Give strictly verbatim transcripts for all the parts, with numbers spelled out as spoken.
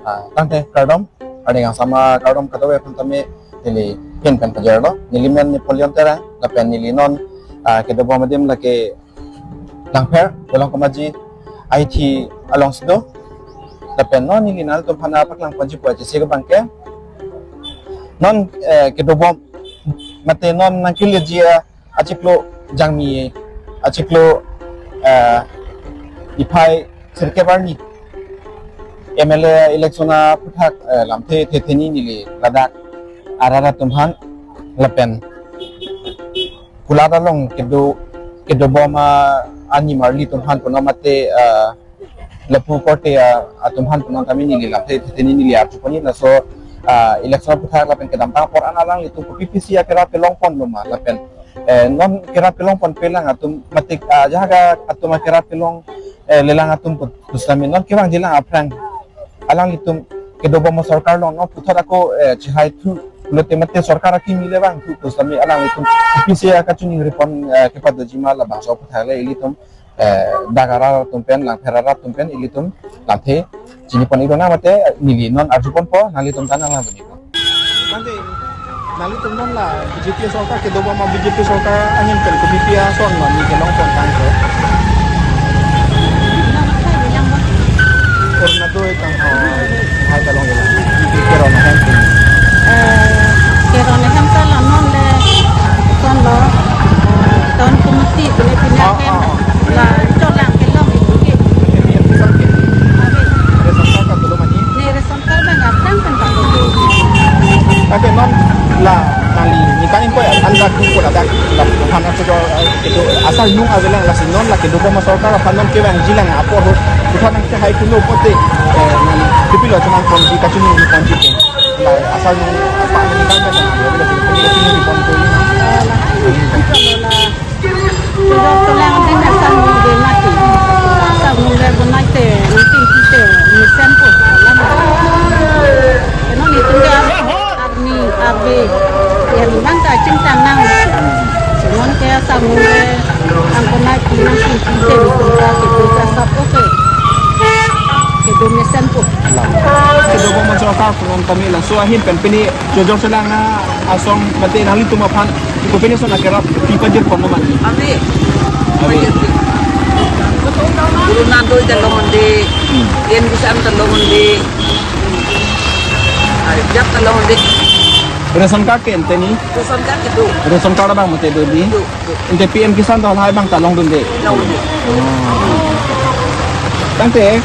Ah, tangte kardom, arni kangsam akardom kadokave aphan tame neli ahin pen pajirlo. Neli men Napoleon Terang, lapen neli non, ah, kedobom adim lake Langpher, Dolong Kamaji, I T alongsi do. Lapen non neli nanglitum aphan paklang ponji pu ajisi ke abangke, non, eh, kedobom mate non nangkeleji achiklo Jangmi, achiklo, eh, niphai sirkep arni M L A election aphuthak, eh, lamthe thethe ni neli ladak arat atum aphan lapen kulat along kedo, kedobom animarli atum aphan punon mate, eh, lapu korte, ah, atum aphan punon tame neli lamthe thethe ni neli arju ponji, laso, ah, election aphuthak lapen kedamtang apor an alanglitum kopi pisi akerap kelong ponlo ma lapen, eh, non kerap kelong ponpelang atum mate, ah, jaga atum akerap kelong, eh, lelang atum put-, pusitame non kevangjilang aphrang alanglitum kedobom asorkar along non puthot ako, eh, chihai thu lote mate sorkar akimi le vangthu pusitame alanglitum pisi akachoningri pon, eh, kepadoji ma labangso aphuthak le ilitum, eh, dak arat atum pen, Langpher arat atum pen, ilitum lamthe chini pon iknon mate neli non arju ponpo, nanglitum ta nanglang dun iknon. Tangte nanglitum non la B J P sorkar kedobom ma B J P sorkar ahin pen kopi pi ason ma neli kelong pon tangte. Orna doi tang ho, hai ta long ila. Keron ahem pen. Eh, keron ahem ta la non le, ton lo, eh, ton committee pine pine Ah, ahem ah, ah. La, cholang kelong itu ke. Ini yang besar ke. Abe. Ration card ka dolo mani. Ne ration card bang, aphrang kan bang. Oke, non la nangli ningkan ingkoi an dak ingkoi ladak la aphan aso jo, eh, kedo asar nung avelang lasi non la kedobom asorkar aphan non kevangjilang apor ahut puthot nangkehai kuno pote, eh, nangli kopilo chomang ponji kachoningri ponji ke. La asar nung apa ningkan ka chomang avelang lasi kopilo choningri ponji. Tujok tolang din asar nung de mati. Asar nung de bonai te, nung tin te, ni sempo. Lama. Eno ni tunggal. Arni, arve, yan bang ta chingtang nang. Semon ke asar nung de, ang konai pinang sing sing te, ni tunggal, ni tunggal sap oke. Kedom mesen po. Lam. Kedobom asorkar punon tame laso ahin pen pini jojor selang asong mate nanglitum aphan kopine ason akerap pipajir ponlo mani. Ave. Ave. Guru Nando jalong onde, Hmm. N Kisan jalong onde, Arjap jalong onde. Ration card ke ente ni? Ration card itu. Ration card abang mate do ni? Itu, itu. Ente P M Kisan do lahai abang ta longdunde. Longdunde. Oh. Tangte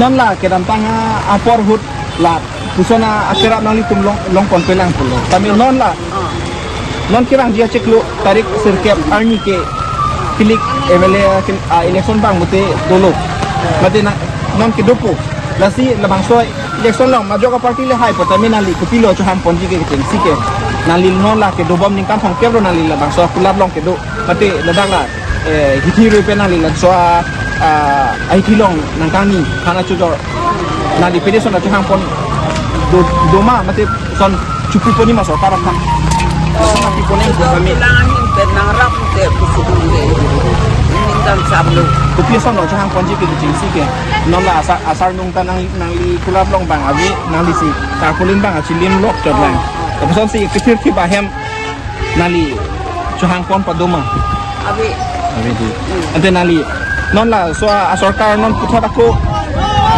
non la kedamtang apor ahut la puson akerap nanglitum long, long ponpelang pulo. Tame non la. Ah. Non kevangji achiklo tarik sirkep arni ke kilik M L A ke, ah, election bang mate dolo. Mate na non kedopo. Lasi labangso election along majok aparty le hai po tame nangli kopilo chohang ponji ke kechengsi ke. Nangli non la kedobom ningkan thomkep lo nangli labangso akulat along kedo. Mate ladak la, eh, hithi rui pen nangli laso a, a, ahithi along nangkangni aphan achojor. Nangli pede ason achohang pon do, doma mate ason chopi ponji ma sorkar aphan. Ason chopi pon nang kami. Nang ahin pen nangrap te pusi dun de. Ningkan samlo. Kopi ason achohang ponji ke kechengsi ke. Non la asar, asar nung ta nang, nangli kulat along bang ave, nangli si tarpaulin bang achilim lok chot lang. Lapuson si kethir thip ahem nangli chohang pon padoma. Ave. Ave di. Hmm. Ante nangli non laso asorkar non puthot ako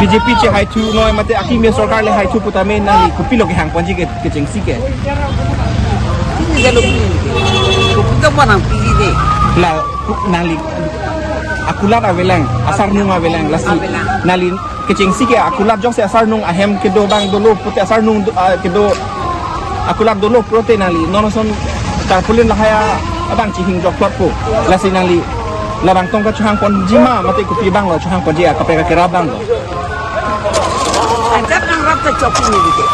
B J P chehai thu noi mate akimi asorkar le hai thu putame nangli kopilo kehang ponji ke kechengsi ke. Ini jalur ini. Kita mana pilih deh. La nangli akulat avelang, asar nung avelang, lasi Avelang. Nangli kechengsi ke akulat jongsi asar nung ahem kedo bang dolo pute asar nung do, ah, kedo akulat dolo pute nangli non ason tarpaulin lahai abang chihing jok plot po. Lasi nangli labang tong kachohang ponji ma mate kopi bang lo chohang ponji a kaprek akerap bang lo. Ajat nangrap ta chok ini dike.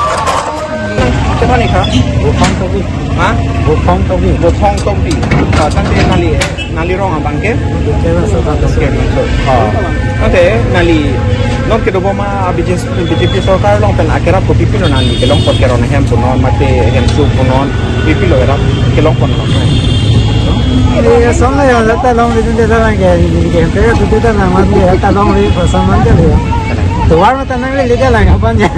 Siapa nih, Kak? Bophang Tokbi. Ha? Bophang Tokbi. Bophang Tokbi. Ah, tangte nangli, nangli rong abang ke? Kera Sota Tokbi. Oke, so. Ah. Tangte nangli non kedobom a B J P, B J P sorkar along pen akerap kopi pilo nangli kelong pon, keron ahem punon mate hemso punon, kopilo erap kelong pon. Ini ya, soalnya ya, ta longri dun de ta lang ke, ini ke, ke, tu ta nang mati ya, ta longri, pasaman ke ya. Tovar mata nanglele det lang aphan ya.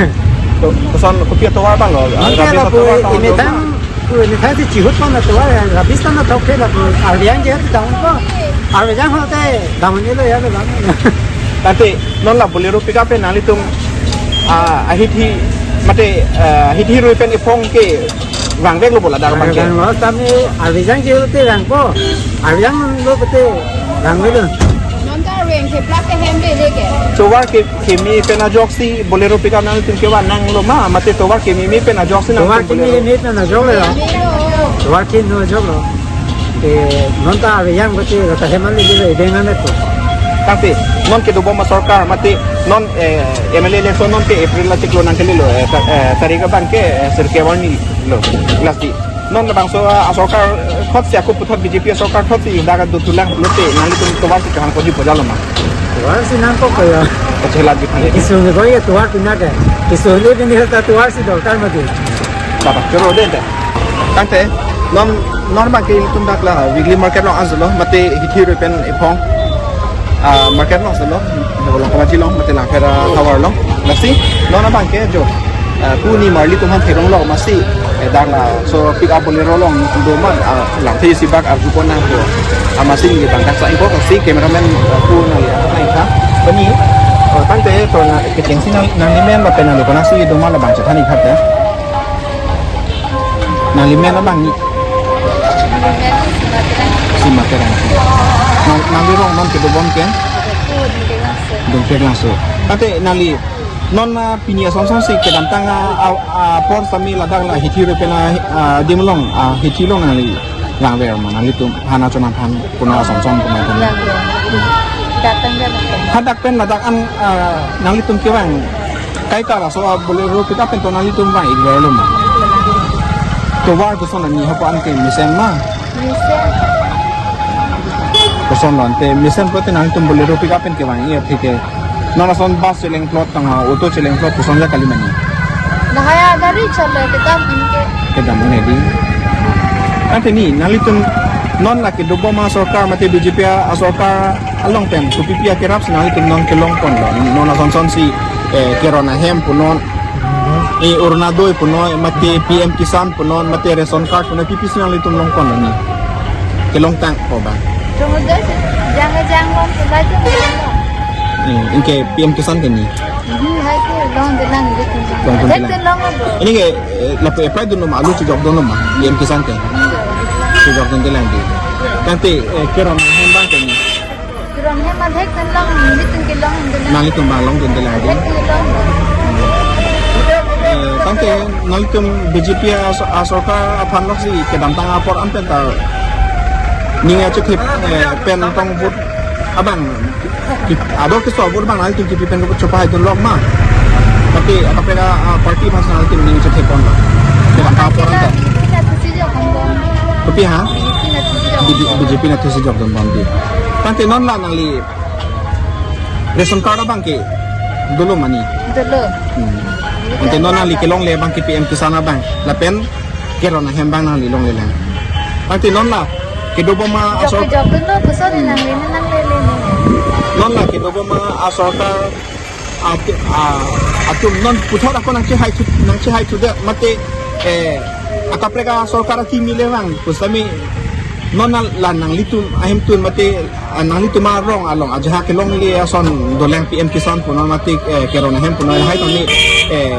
To, koson kopi atovar abang lo? Nonke Rabi lapu tovar abang lo. Imethang, imethang si chihut pon atovar, Rabi ta nangthok ke lapu, arveng je dam ko. Arveng hote, dam ni lo ya lo dam. Tangte, non la Bolero pickup pen nanglitum, ah, ahithi, mate, ah, ahithi rui pen iphong ke, vangvek lo bola dar abang ke. Vang lo, tame arveng je hote vang ko. Arveng lo hote, vangvek lo. Non ta arveng ke plak ke hem de de ke. Tovar ke keme pen ajoksi Bolero pickup nanglitum kevan nanglo ma, mate tovar keme me pen ajoksi nang Tovar keme me pen ajok lo. Tovar keme ajok lo. Eh, non ta arveng ko ti rata heman le le dengan itu. Tangte, non kedobom asorkar, mate non, eh, M L A election non ke April la chiklo nangkele lo, eh, ta-, eh, tarik abang ke, eh, sirke warni lo, last di. Non labangso, ah, asorkar, eh, thotsi ako puthot B J P asorkar thotsi dak aduk thulang pulote nanglitum tovar si kahang poji pojalo ma? Tovar si nangkok kaya. Kachelat di phane. Kisung ni kaya tovar pinake. Kisung ni bini ta tovar si dorkar mati. Baba, choro de de. Tangte, non, non abang ke ilitum dak la weekly market along anjalo, mate hithi rui pen iphong. Ah, market along anjalo, Development Committee along, mate Langpher atovar along. Lasi, non abang ke jo. Eh, pu ni marli atum aphan theklong lo masi, eh, dak laso pickup Bolero along do ma, ah, Langpher isi bak arju pon nangpo. Ah, masi ni bang dak sa ingko si cameraman, eh, pu nangli, ah, ingka. Pini, oh, tangte to na kechengsi nang, nanglimen lapen nangli konatsi do ma labang chethan ikhat ya. Nanglimen abang ni. Simaterang. Nang, nangli rong non kedobom ke? Dongpek Langso. Tangte nangli non, ah, pini asonsonsi kedamtang, ah, ah, ah, apor sami ladak la hithi rui pen, ah, ah, adim along, ah, hithi along nangli vangver ma, nanglitum hana chonam aphan puna asonson puna puna. Vangver. Datang datang. Hadak pen ladak an, ah, nanglitum kevang kaikar aso, ah, Bolero pickup pen to nanglitum vang-ikver lo ma? Tovar koson ani hapu an ke mesen ma? Mesen. Koson lo ante mesen pulote nanglitum Bolero pickup pen kevang-ik aphi ke. Non ason bus cheleng plot tang ha, auto cheleng plot koson ja kali mani. Lahai agari chale kedam inke. Kedam ne di. Ante ni, nanglitum non la kedobom asorkar mate B J P asorkar along pen, kopipi akerap si nanglitum non kelong pon lo. Non asonsonsi, eh, keron ahem punon, eh, Orunodoi punon, mate P M Kisan punon, mate ration card punon, pipi si nanglitum long pon lo ni? Kelong tang ko ba? Jong jang jang long pula jong long. Hmm, inke P M Kisan ke ni? Hmm, hai ke long de lang de. Long de lang. Long de lang. Ini ke, eh, lapu apply dunlo ma, alu chejok dunlo ma, P M Kisan ke? Chejok dun de lang di. Tangte, eh, keron ahem abang ke ni? Keron ahem abang ke long, nanglitum ke long de lang. Nanglitum abang long dun de lang di. Hai ke long. Eh, tangte nanglitum B J P aso-, asorkar aphan loksi kedamtang apor an pen ta ning achethip, eh, pen tong vote abang, ador keso vote abang nanglitum kipi pen vote chopahai dun lok ma? Tapi apa pera, ah, party aphan nanglitum ning chethip pon lo? Kita ta apor an ta. Kopi ha? B J P nathusi jok dun pon di. Tangte non la nangli ration card abang ke dolo mani? Dolo. Hmm. Ante non nangli kelongle abang ke P M Kisan abang. Lapen keron ahem abang nangli longle lang. Tangte non la kedobom asor- Jok, jok dun lo, koson ni nangli, nangli, nangli. Non la kedobom asorkar atu-, a-, atum non puthot ako nangchehai thu, nangchehai thu de mate, eh, akaprek asorkar akimi le vang, pusitame non la, la nanglitum ahemtun mate, ah, nanglitum arong along ajahak kelongle ason dolang P M Kisan punon mate, eh, keron ahem punon hai tangni, eh,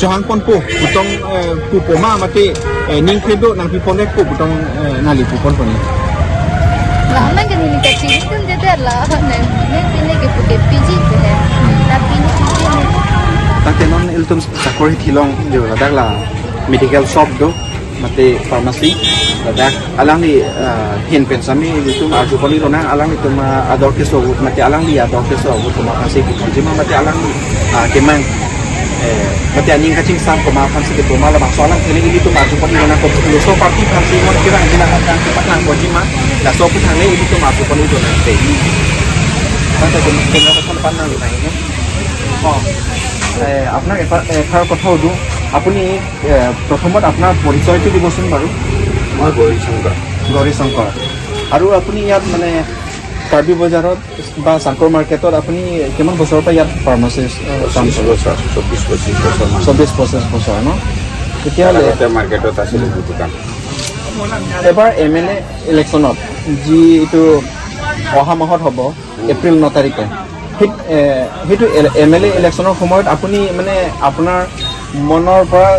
chohang ponpo, putong, eh, pupo ma mate, eh, ning kedo nangpi pon rek po putong, eh, nangli pu pon pon ni. Lah, man kan ini kacil itu dia dia lah, ne, ne pine ke puke P G ke hai. Lah pine P G ne. Tangte non ilitum sakor hithi along jo ladak la medical shop do, mate pharmacy, ladak alangli, ah, ahin pen sami ilitum arju pon lonang, alanglitum, ah, ador keso ahut, mate alangli ador keso ahut komat aphansi kiponji ma, mate alangli, ah, kemang, eh, mate aning kachingsam komat aphansi kipo ma, labangso alang tele ilitum arju pon lonang, ko laso party aphansi mon kirang jina kan kepatang ponji ma, laso aphuthak le ilitum arju pon lonang te. Tangte kun kun apa pan nang nai ne? Oh, eh, আপোনাক এটা, এষাৰ কথা সুধো। আপুনি, eh, প্ৰথমত আপোনাৰ পৰিচয়টো দিবচোন বাৰু। মই গৌৰী শংকৰ। গৌৰী শংকৰ। আৰু আপুনি ইয়াত মানে কাৰ্বি বজাৰত বা চাংকৰ মাৰ্কেটত আপুনি কিমান বছৰৰ পৰা ইয়াত ফাৰ্মাচিষ্ট, আহ, কাম পঁচিছ কৰে? বছৰ, চৌবিছ পঁচিছ বছৰ মান। চৌবিছ পঁচিছ বছৰ ন? তেতিয়াহ'লে আগতে মাৰ্কেটত আছিলোঁ দোকান। এবাৰ এম এল এ ইলেকশ্যনত, যি এইটো অহা মাহত হ'ব, এপ্ৰিল ন তাৰিখে, সেই, এ, সেইটো এল-, এম এল এ ইলেকশ্যনৰ সময়ত আপুনি, মানে, আপোনাৰ মনৰ পৰা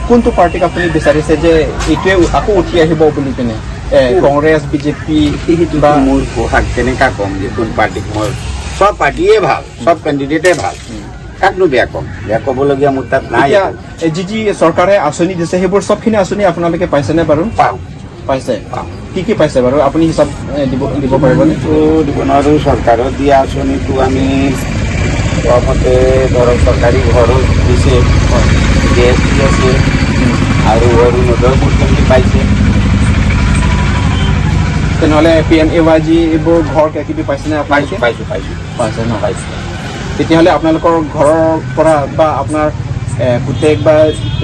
কোনটো পাৰ্টিক আপুনি বিচাৰিছে যে এইটোৱে উ-, আকৌ উঠি আহিব বুলি পিনে? এ, উম। কংগ্ৰেছ, বি জে পি সেইটো বা মোৰ ভাগ, কেনেকা কম যে কোন পাৰ্টিক মই, চব পাৰ্টিয়ে ভাল, চব কেণ্ডিডেটে ভাল। উম। কাকনো বেয়া কম? বেয়া ক'বলগীয়া মোৰ তাত নাই এতিয়া একো। এ, যি যি চৰকাৰে আঁচনি দিছে, সেইবোৰ চবখিনি আঁচনি আপোনালোকে পাইছেনে বাৰু? পাওঁ। পাইছে? পাওঁ। কি কি পাইছে বাৰু? আপুনি হিচাপ, এ, দিব, দিব পাৰিবনে? আঁচনিটো দিব নোৱাৰোঁ। চৰকাৰৰ দিয়া আঁচনিটো আমি কোৱা মতে ধৰক চৰকাৰী ঘৰো দিছে, হয়। গেছ দি আছে, উম। আৰু অৰুণোদয় মুখ্যমন্ত্ৰী পাইছে। তেনেহ'লে P M A Y G এইবোৰ ঘৰ কিবা কিবি পাইছেনে আপোনালোকে? পাইছোঁ, পাইছোঁ, পাইছোঁ। পাইছে ন? পাইছোঁ। তেতিয়াহ'লে আপোনালোকৰ ঘৰৰ পৰা বা আপোনাৰ, এ, পুতেক বা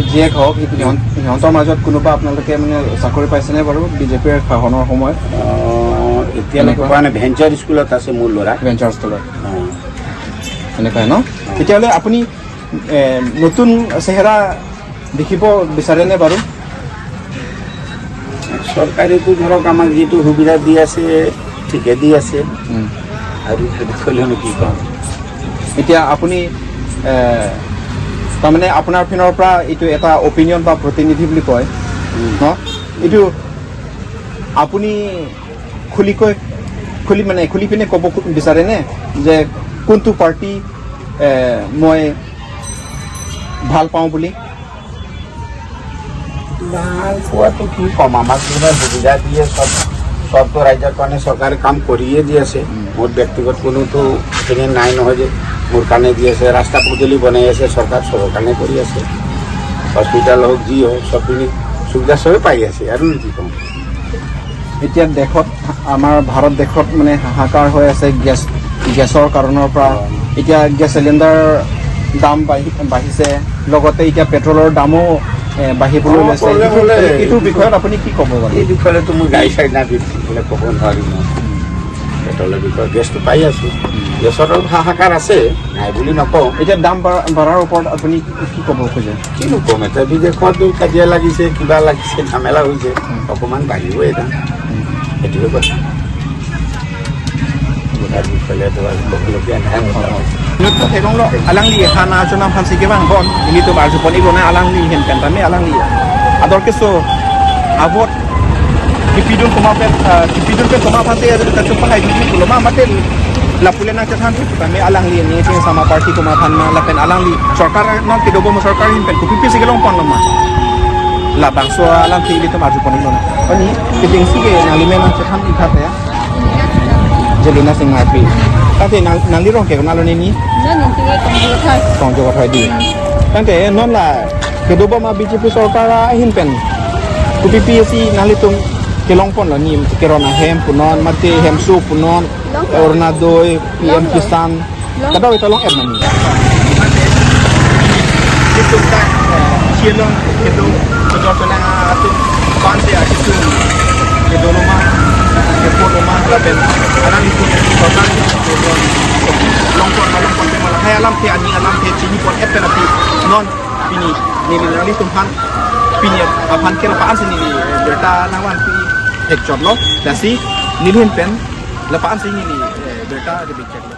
জীয়েক হওক, সিহঁত-, সিহঁতৰ মাজত কোনোবা আপোনালোকে মানে চাকৰি পাইছেনে বাৰু বি জে পিৰ শাসনৰ সময়ত? অ, এতিয়ালৈকে এনেকুৱা? পোৱা নাই। ভেঞ্চাৰ স্কুলত আছে মোৰ ল'ৰা। ভেঞ্চাৰ স্কুলত। অ। এনেকুৱাই ন? অ। তেতিয়াহ'লে আপুনি, এ, নতুন চেহেৰা দেখিব বিচাৰেনে বাৰু? চৰকাৰেতো ধৰক আমাক যিটো সুবিধা দি আছে, ঠিকে দি আছে। উম। আৰু সেইটো ক'লেনো কি ক'ম? এতিয়া আপুনি, এ, তাৰমানে আপোনাৰ পিনৰ পৰা এইটো এটা অপিনিয়ন বা প্ৰতিনিধি বুলি কয়, উম। ন? এইটো আপুনি খুলিকৈ, খুলি মানে, খুলি পিনে ক'ব খু-, বিচাৰেনে যে কোনটো পাৰ্টি, এ, মই ভাল পাওঁ বুলি? ভাল পোৱাটো কি ক'ম, আমাক যিমান সুবিধা দিয়ে, চব, চবতো ৰাইজৰ কাৰণে চৰকাৰে কাম কৰিয়ে দি আছে। উম। মোৰ ব্যক্তিগত কোনোতো অপিনিয়ন নাই নহয় যে মোৰ কাৰণে দি আছে, ৰাস্তা পদূলি বনাই আছে, চৰকাৰ চবৰ কাৰণে কৰি আছে। হস্পিটেল হওক, যি হওক, চবখিনি সুবিধা চবেই পাই আছে, আৰু কি ক'ম? এতিয়া দেশত, আমাৰ ভাৰত দেশত মানে হাহাকাৰ হৈ আছে গেছ, গেছৰ কাৰণৰ পৰা। অ। এতিয়া গেছ চিলিণ্ডাৰ দাম বাঢ়ি, বাঢ়িছে, লগতে এতিয়া পেট্ৰলৰ দামো, এ, বাঢ়িবলৈ অ, লৈছে। প্ৰব্লেম এইটো, হ'লে এইটোৰ বিষয়ত আপুনি কি ক'ব বাৰু? এই বিষয়তো মই গাড়ী চাড়ী নাবি-, ক'ব নোৱাৰিম মই। পেট্ৰলৰ বিষয়ে গেছটো পাই আছো। গেছৰ অলপ হাহাকাৰ আছে, নাই বুলি নকওঁ। এতিয়া দাম বাঢ়-, বাঢ়াৰ ওপৰত আপুনি কি ক'ব খোজে? কিনো ক'ম, এতিয়া বিদেশতো কাজিয়া লাগিছে, কিবা লাগিছে, ঝামেলা হৈছে, উম। অকণমান বাঢ়িবই দাম। উম। সেইটোৱে কথা। বজাৰ বিষয়ে তো আৰু ক'বলগীয়া নাই মোটামুটি। Nuthu theklonglo alangli aphan arjuna aphansi kevang bon, ilitum arjupon-iklo na alangli ahin pen tame alangli ador keso avot kipidun komat pen, ah, kipidun pen komat aphansi ajat kachung pahai dun pulo ma, mate lapu le nangchethan thu tame alangli ne ching sama party komat aphan ma lapen alangli sorkar non kedobom sorkar ahin pen kopi pisi kelongponlo ma. Labangso alamthe ilitum arjupon-iklo na. Oni, ketingsi ke nangli men nangchethan-ik tha ya. Jelina Singharpi. Tangte nang, nangli rong ke konatlo nini? Nang nang tinggal Tongjo Kathar. Tongjo Kathar di. Tangte non la kedobom a B J P sorkar ahin pen kopi pisi nanglitum kelongponlo ni, keron ahem punon, mate hemso punon, Longlo. Orunodoi, P M Longlo. Kisan. Longlo. Kadokave ta long-et mani. Itum ta, eh, shelong kedo, kedo senang atum panse a itum kedo loma, kepo loma, lapen alang itum sorkar longpon, longpon, longpon, longpon, hai alamthe, ani alamthe chinipon-et pen aphi non pini neli nanglitum aphan, pini aphan ke lapu-an si neli, eh, birta nangvanpi thekchotlo, lasi neli ahin pen lapu-an si neli, eh, birta ri bikcheklo.